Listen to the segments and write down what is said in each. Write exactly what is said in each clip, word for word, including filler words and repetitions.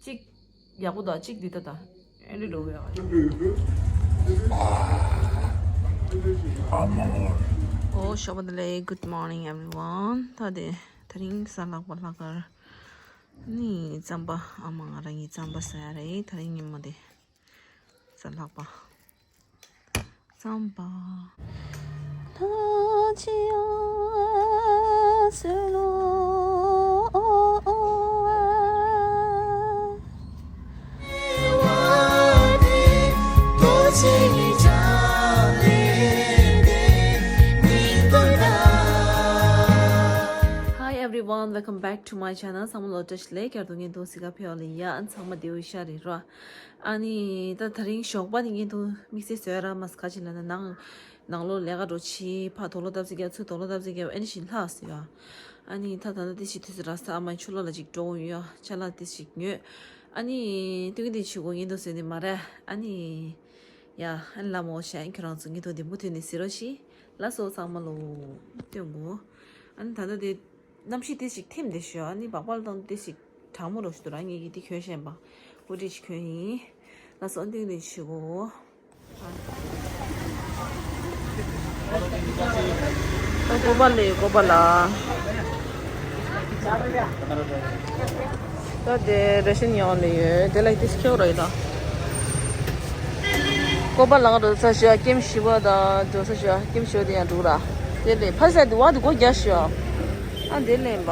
གཅིག་ཡག་པོ་དང་གཅིག་འདི་ལྟ་དང་། ཨེ་འདྲ་འགྲོ་གི་ཡོད། ཨོ་ཞོགས་པ་བདེ་ལེགས། Good morning everyone. ད་དེ་དེ་རིང་གཟའ་ལྷག་པ་ལྷག་དཀར་ནི་རྩམ་པ་ཨ་མ་ང་རང་གི་རྩམ་པ་ཟ་ཡ་རེད། དེ་རིང་ཉིན་མོ་དེ་གཟའ་ལྷག་པ། རྩམ་པ། Hi everyone, welcome back to my channel. ཚང་མ་ལོ་བཀྲ་ཤིས་བདེ་ལེགས། ཁྱེད་རང་ཚོ་ངའི་འདུག་སེ་ག་ཕེབས་ལེ་ཡ། ཨ་ཚང་མ་བདེ་པོ་ཤ་རེད་རོ། ཨ་ནི་ད་དེ་རིང་ཞོགས་པ་ནི་ངས་དུ་དམིགས་བསལ་བཟོས་ར་མ་ཟ་ག་ཅི་ལ་ན་ནང་ནང་ལོགས་ལས་ཀ་འགྲོ་ཕྱི་ཕ་དུག་ལོག་བཏབ་ཟིག་རྒྱབ་ཚུར་དུག་ལོག་བཏབ་ཟིག་རྒྱབ་ཨེ་ནི་ཞིག་ལྷག་ཟེར་ཡ། ཨ་ནི་ད་ད་ལྟ་དེ་ཞིག་དུས་ཚོད་ར་ས་ཨ་མ་ཆུ་ལོག་ལ་ཅིག་འགྲོ་འོང་ཡ་ཅ་ལག་དེ་ཞིག་ཉོས། ཨ་ནི་སྟོན་གི་དེ་ཞིག་གོ་ངས་དུ་ཟེར་ནི་མ་རེད། ཨ་ནི་ཡ་ཨ་ནི་ལ་མོ་ཤ་ཁྱོད་རང་ཚོ་ངས་དུ་དེ་མུ་མཐུད་ནས་ཟེར་རོ་ཞིག་ལ་སོ་ཚང་མ་ལོ་སྟོན་གོ། ཨ་ནི་ད་ལྟ་དེ། གནམ་གཤིས་ཏི་ཞིག་ཐིམ་བསྡད་ཤོག་ཨ་ནི་སྦག་སྦག་བཏང་ཏི་ཞིག་གྲང་མོ་རོ་ཞིག་འདུག་ར། ངེད་ཀྱིས་འདི་གྱོན་བཞིན་པ་ཧུ་ཌི་ཞིག་གྱོན་ཡིན། ལགས་སོ་འདི་འདི་ཞིག་གོ། ཨ་ཀོ་པ་ལེ་ཀོ་པ་ལ། ད་དེ་རེ་ཤན་ཡང་ལེ་ཡོད་དེ་ལ་ཏི་ཞིག་ཁྱེར་ར་ཡིན་ད། ཀོ་པ་ལང་རོ་ས་ཞོ་ཀེམ་ཞི་བ་དང་འགྲོ་ས་ཞོ་ཀེམ་ཞོ་དེ་ཡང་འགྲོ་ར། དེ་ལས་ཕ་ས་དུ་བ་དུ་གོ་རྒྱ་ཞོ། ཨ་དེ་ལས་པ།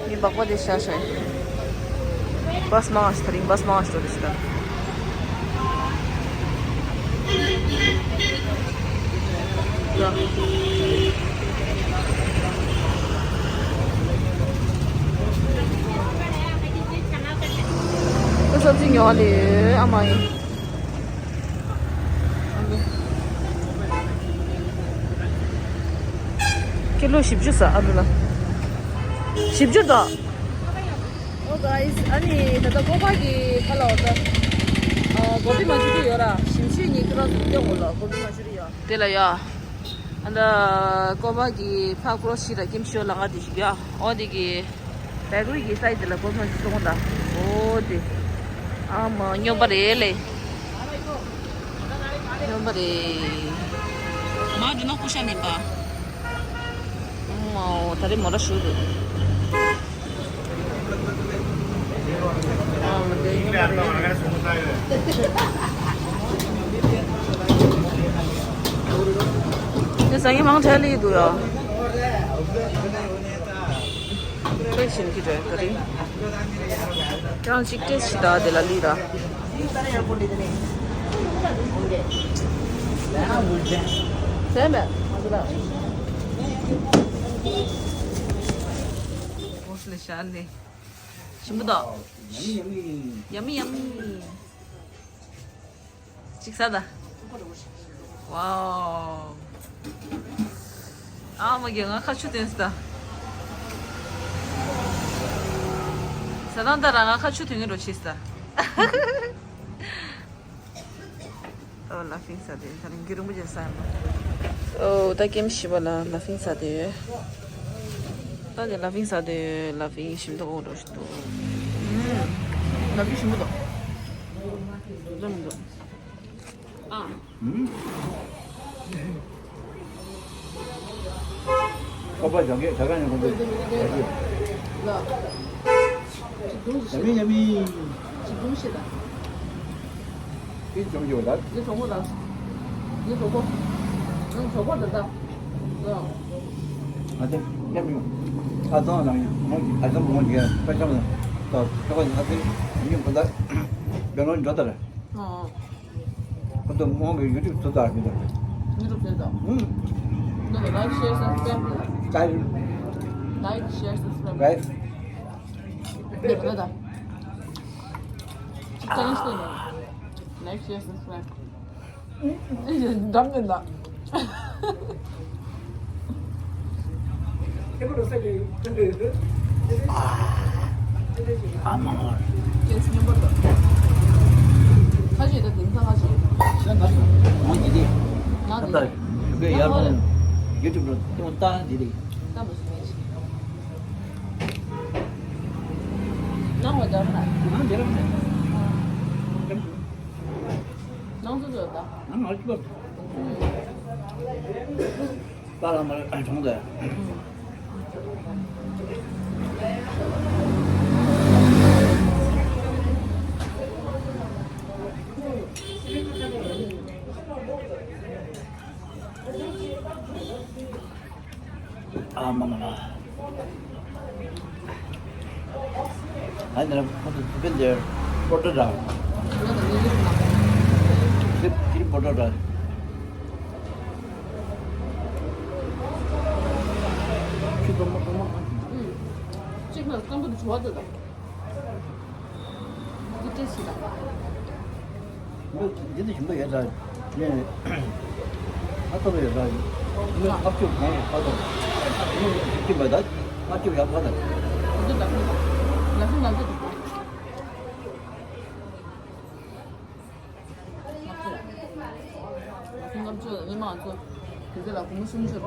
ངའི་སྦག་པ་དེ་ཤ་ཤ་ཡིན། བས་མང་ཞིག་ད་རིང་བས་མང་ཞིག་འགྲོ་དེ་ཞིག་ད། ཁོ་སབ་ཇི་ཉོ་བ་ལས་ཨ་མ་ཡིན། ཀི་ལོ་བཞི་བཅུ་ཟ་ཨ་ལུ་ལ། བཞི་བཅུ་དང་། ཨོ་གྷའིས། ཨ་ནི་ད་ལྟ་ཀོ་པ་གི་ཁ་ལ་འོ་ད། ཨ་གོ་བི་མ་ཅུ་རི་ཡོད་ར། ཞིམ་ཤོས་ཉིད་ཁྱོད་རང་ཚོ་སྟོན་དགོས་ལ་གོ་བི་མ་ཅུ་རི་ཡོད། དེ་ལ་ཡ། ཨ་ད་ཀོ་པ་གི་ཕ་ཀྲོ་ཤི་ར་ཀེམ་ཤོ་ལ་ང་དེ་ཞིག་ཡ། ཨོ་དེ་གི། བེ་ཀ་རི་གི་སའི་ཌི་ལ་གོ་ཕོན་སོང་ད། ཨོ་དེ། ཨ་མ་སྨྱོན་པ་རེད་ལེ། སྨྱོན་པ་རེད། མ་འདི་ནོ་ཀུ་ཤ་ནི་པ། ཨོ་ད་རེ་མོ་ར་ཤུ་རེད། ཨ་མ་དེ་སྨྱོན་པ་རེད། དེ་ཟ་ངེ་མང་ཆེ་ལི་འདུག་ཡ། དཔེ་ཞིམ་གྱི་རེད་ད་རིང་། ཁྱེད་རང་གཅིག་ཏེས་ཤི་ད་དེ་ལ་ལི་ར། ཟས་མེད། ཨོ་སི་ལེ་ཤ་ལེ། ཞིམ་པོ་འདུག Yummy, yummy. གཅིག་ཟ་ད། ཝའོ། ཨ་མ་གིས་ང་ཁ་ཆུ་ཐོན་ས་ད། ཟ་དང་ད་ར་ང་ཁ་ཆུ་ཐོན་གི་འགྲོ་ཆེ་ས་ད། ཨོ་ལ་ཕིང་ས་དེ་ད་རིང་གི་རིང་པོ་ཅན་ས་ཡིན་པ། ཨོ་ད་ཀེམ་ཞི་བ་ལ་ལ་ཕིང་ས་དེ་ཡོད། ད་དེ་ལ་ཕིང་ས་དེ་ཡོད། ལ་ཕིང་ཞིམ་མདོག་འོ་འགྲོ་ཞིག་འདུག་ལ་ཕིང་ཞིམ་པོ་འདུག་འདྲ་མི་འདུག་ཨ། ཨུམ། ཁ་པར་བྱ་སྐད་ད་ག་ནས་ཁོང་ཚོས་བྱ་རྒྱུ། ལ། ཅིག་སྒྲུང་ཞིག་ཡ་མི་ཡ་མི། ཅིག་སྒྲུང་ཞིག་ད། ཅིག་སྒྲུང་ཞིག་ད། ངའི་གྲོགས་པོ་ལ། ངའི་གྲོགས་པོ། ང་གྲོགས་པོ་ད་ད། ལ། ང་ཚོ་མཉམ་ཡོང་། ཨ་ཙང་ལ་ཡོང་། ང་ཨ་ཙང་མོ་འདི་ཡ་ཕ་ཆམ་ལ། ད་ཁ་པར་ཨ་ཙང་ཡོང་ཁོ་ད། བེང་ལོར་འགྲོ་ད་ར། ཨོ། ཁོ་ཚོ་མོ་གི་ཡུ་ཊུབ་བཟོ་ཚར་མི་འདུག་ཡུ་ཊུབ་བཟོས་ཚར། ཧུམ། ནོ་ནོ། Like, share, subscribe. ཀའི། Like, share, subscribe. ཀའི། ནོ་ནོ་ད། ཅིག་ཅ་ལེན་ཇི་བྱས་ནས། Like, share, subscribe. འགྲམ་ནས་ད། ཨ་མ་ཧོར། ཁ་ཅིག་ད་དེང་སང་ཁ་ཅིག་ཤ་ན་ཟིག་ང་འདི་ད་ལྟ་ཞུ་གི་ཡར་ཡང་ཡུ་ཊུབ་ལ་ཏོང་ཏ་འདི་རེད། ད་མ་སུ་མེད་ཅིག་ནང་བ་དར་ན། ནང་འདི་རང་ནས། ནང་སུ་ཚོད་ད། ནང་ང་ཅི་བ། པ་ལ་མ་ལ་གྲོང་དེ། ཨ་མ་མ་ལ། ཨ་ནི་ཁོ་ཚོ་ཐུ་བེན་དེར་པོ་ཏོ་འདྲ། ཁྱི་ཁྱི་པོ་ཏོ་འདྲ། ཁྱི་ཙོ་མོ་ཙོ་མོ། གཅིག་ལ་སྐམ་པོ་དེ་བྲོ་བ་དེ་དང་། འདི་ཏྲེ་ཞིག་དང་། འདི་འདི་འདི་ཞིམ་པོ་ཡོད་ད། ནས། ཨ་ཐོ་བའི་ར། ནས་ལྔ་བཅུ་གང་ཡང་ཁ་ཐོ། ནས་ཅི་མ་ད། ལྔ་བཅུ་ཡག་པོ་ད། འདི་ལ་ལ་ལ་ལ་ལ། ལྔ་བཅུ་ཉི་མ་ཚོ། དེ་ཚོ་ལ་སྒོར་མོ་སུམ་ཅུ།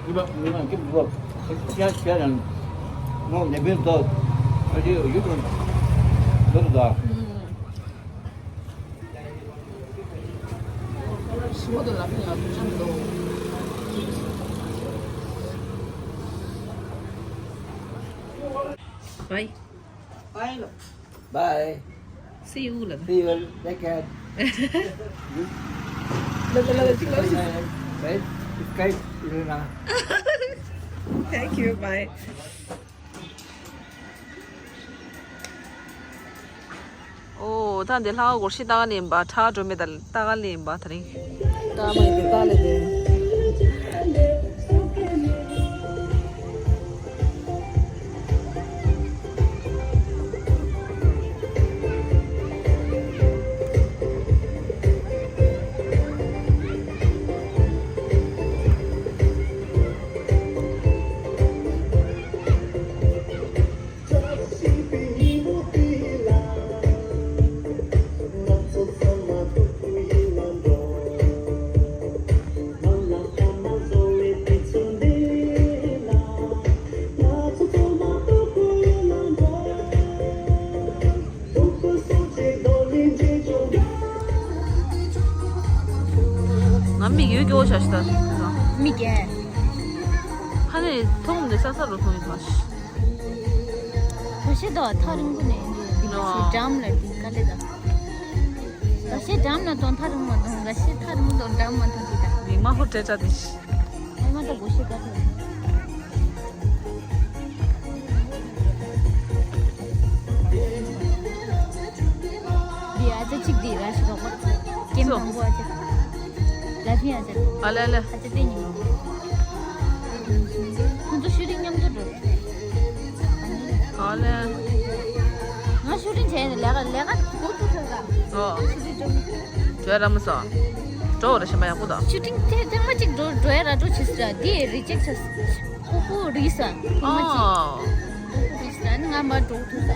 ཉི་མ་ཉི་མ་སྐྱིད་འདུག་བ། ཤ་ཤ་རང་། ངོ་ནེ་པེན་ཏོ། ཨ་ཅེ་ཡུ་ཏུ། འདུག་འདུག་ཞི་མོ་དང་ལ་ཕན་ཡང་ཅམ་དོ། Bye. Bye. Bye. See you later. See you later. Bye. Bye. Thank you. Bye. ཨོ། ད་འདི་ལྷག་སྒོར་ཤི་ཏག་ལེན་པ་ཁྲག་འགྲོ་མེད་ད་ཏག་ལེན་པ་ད་རིང་། ཏག་མ་ཡིན་ཏག་ལེན་པ། ང་མིག་ཡོད་སྐྱོ་བོ་བྱ་ཤི་ད། མིག་གས། ཕ་ནས་མཐོང་ནས་ས་ས་རུ་མཐོང་ཡོད་མ་ཤི། བ་ཤི་དོ་ཐག་རིང་པོ་ནས་འདི་ལ་ཤི་འགྲམ་ལ་འདི་ག་ལེ་ད། བ་ཤི་འགྲམ་ལ་དོན་ཐག་རིང་མ་དོན་བ་ཤི་ཐག་རིང་པོ་དོན་འགྲམ་མ་དོན་འདི་ད། མིག་མ་ཧོ་ཏྲེ་ཏྲ་དེ་ཤི། ཨ་མ་ད་བ་ཤི་ག་ཐོན། འདི་ཨ་ཅེ་གཅིག་འདི་ར་ཤི་རོགས་པ། ཀེམ་མང་པོ་ཨ་ཅེ། ལ་ཕི་ཨ་ཅེ། ཨ་ལེ་ཨ་ལེ། ཨ་ཅེ་ཏེ་ཉི་མ། ཁོང་ཚོ་ཤུ་ཊིང་མཉམ་དུ་འགྲོ། ཨ་ལེ། ང་ཤུ་ཊིང་བྱས་ནས་ལས་ཀ་ལས་ཀ་འགོ་ཚུགས་ཚར་ལ། ཨོ། ཤུ་ཊིང་འགྲོ། འགྲོ་ཡ་ར་མ་སོ། འགྲོ་བ་ར་ཞེན་པ་ཡག་པོ་དང་། ཤུ་ཊིང་ཐེངས་ཐེངས་མ་གཅིག་འགྲོ་འགྲོ་ཡ་ར་འགྲོ་བྱེད་སྲིད་ར་འདི་རི་ཇེག་བྱས། ཁོ་ཁོ་རིས་ཨ། ཨོ། ཁོ་ཁོ་རིས་ཨ་ནི་ང་མ་འགྲོ་ཐུབ་ད།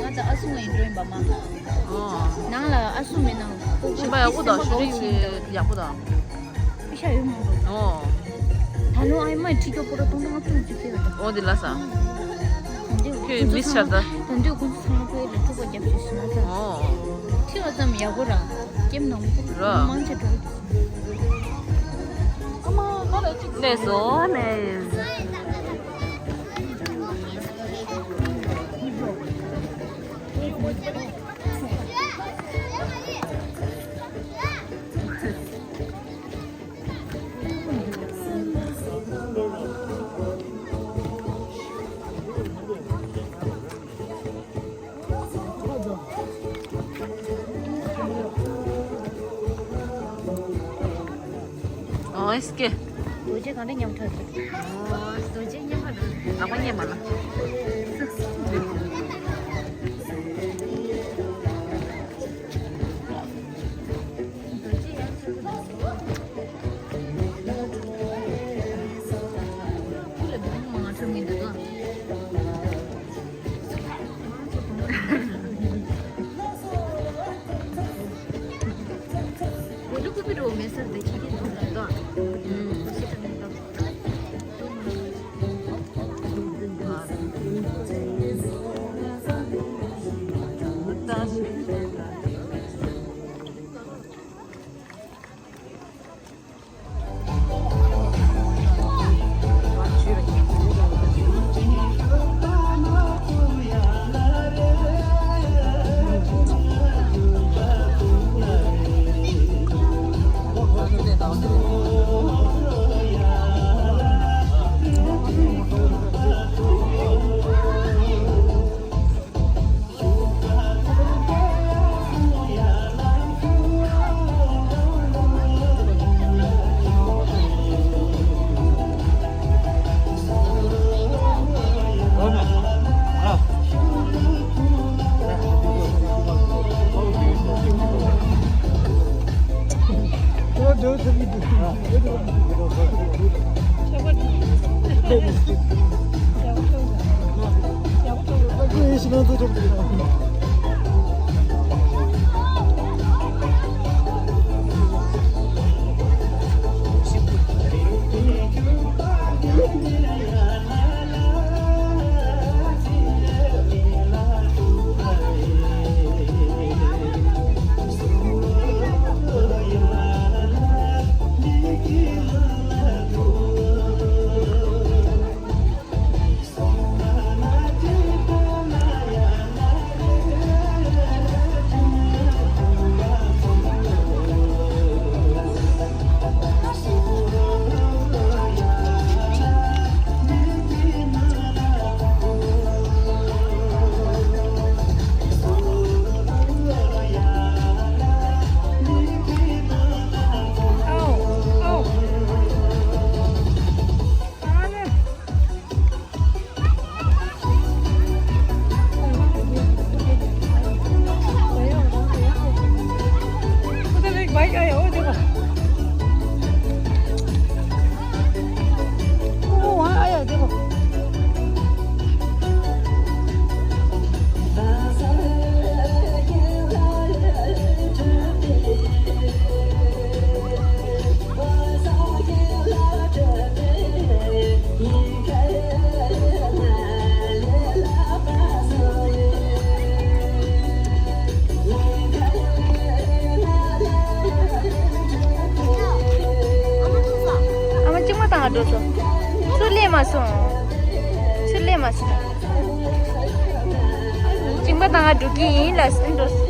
ང་ད་ཨ་སུ་ང་ཡིན་འགྲོ་ཡིན་པ་མ། ཨོ། ནང་ལ་ཨ་སུ་མེད་ན་ཁོ་ཁོ་ཞེན་པ་ཡག་པོ་དང་ཤུ་ཊིང་ཡག་པོ་དང་། པེ་ཤ་ཡོད་མ་རེད། ཨོ། ད་ལོ་ཨ་མ་ཁྲི་སྐྱོ་པོ་ར་སྟོང་ཕྲག་ལྔ་བཅུ་ཅིག་སྤྲད་ཡོད་ད། ཨོ་འདི་ལ་ས། ཁྱོད་མི་ཆགས་ད། ད་འདོད་ཁོང་ཚོ་ཚང་མ་ཁོའི་ལ་ཕྲུ་གུ་རྒྱབ་ཤིག་ཞུ་ན་ད། ཨོ། ཁྲི་བ་ཙམ་ཡག་པོ་ར། ཀེམ་ནང་མི་ཁོ་ར། མང་ཆེ་འགྲོ། ཨ་མ་ཁ་ལ་ཅིག་ལས་སོ་ནས། ཨོ་ཨེ་སི་ཀེ། རྡོ་རྗེ་གང་འདྲ་ཉམས་ཐག་གི། ཨོ། རྡོ་རྗེ་མཉམ་པ་འདུག་ལག་པ་མཉམ་པ་ལ། ཨ་མ་གཅིག་མ་བཏང་ང་འགྲོ་སོང་། ཚུར་སླེབས་མ་སོང་། ཚུར་སླེབས་མ་སོང་། གཅིག་མ་བཏང་ང་འགྲོ་གི་ཡིན་ལ་འགྲོ་སོང་།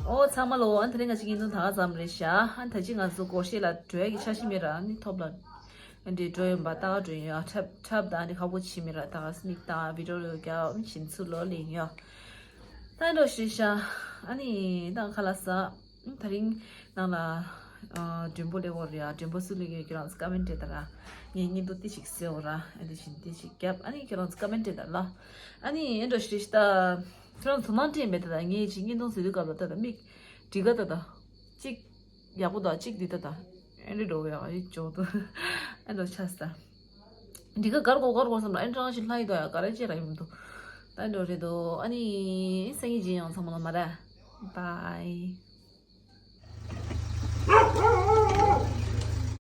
ཨོ་ཚང་མ་ལོ། ཨ་ནི་དེ་རིང་ང་ཅིག་བརྙན་ཐུང་ད་ག་ཙམ་རེད་ཤག་ཨ་ནི་ད་ཅི་ང་ཚོ་སྒོར་གཞས་ལ་འགྲོ་ཡ་གི་འཆར་གཞི་མེད་ར། ཨ་ནི་ཐོབ་ལ་ཨ་འདྲེ་འགྲོ་ཡོང་པ་ད་ག་འགྲོ་ཡོང་ཡ་འཁྲབ་འཁྲབ་ད་ཨ་འདྲེ་ཁག་པོ་བྱེད་མེད་ར། ད་ག་སི་ནིག་ད་བི་ཌི་ཡོ་རེ་རྒྱབ་བྱིན་ཚུལ་ལོ་ལེན་ཡོ། ད་འགྲོ་ཤི་ཤ། ཨ་ནི་ད་ཁ་ལ་ས་ད་རིང་ནང་ལ་ཨ་མགྲོན་པོ་སླེབས་ཡོད་རེད་ཡ། མགྲོན་པོ་སུ་སླེབས་ཡོད་ཁྱེད་རང་ཚོ་ཀ་མེན་ཊི་རེད་ད་ར། ངས་བརྙན་ཐུང་ཏི་ཞིག་བཟོས་ཡོད་ར། ཨ་འདྲེ་བྱིན་ཏི་ཞིག་རྒྱབ། ཨ་ནི་ཁྱེད་རང་ཚོ་ཀ་མེན་ཊི་རེད་ད་ལ། ཨ་ནི་ཨེ་འགྲོ་ཤི་ཤ་ད། ཁྱོད་རང་ཚོ་ནང་དྲན་མེད་ད། ད་ངས་ཅིག་བརྙན་ཐུང་བཟོས་དུས་སྐབས་ལ་ད་ད་མིག་འདི་ག་ད་ད་གཅིག་ཡག་པོ་ད་གཅིག་འདི་ད་ད་ཨེ་འདྲེ་འགྲོ་གི་ཡ་ཡི་ཅོག་ཏུ་ཨེ་འགྲོ་ཆགས་ད། འདི་ག་གར་གོ་གར་གོ་བསམ་ལ་ཨེ་འདྲེ་ཞིག་ལྷ་ཡི་ད་ཡ་ག་རེ་བྱེད་ར་ཡོང་འདུག་ད་ཨེ་འགྲོ་རེད་དོ། ཨ་ནི་སང་ཉིན་རྗེས་ཡོང་ཚང་མ་ལ་མ་ར། Bye.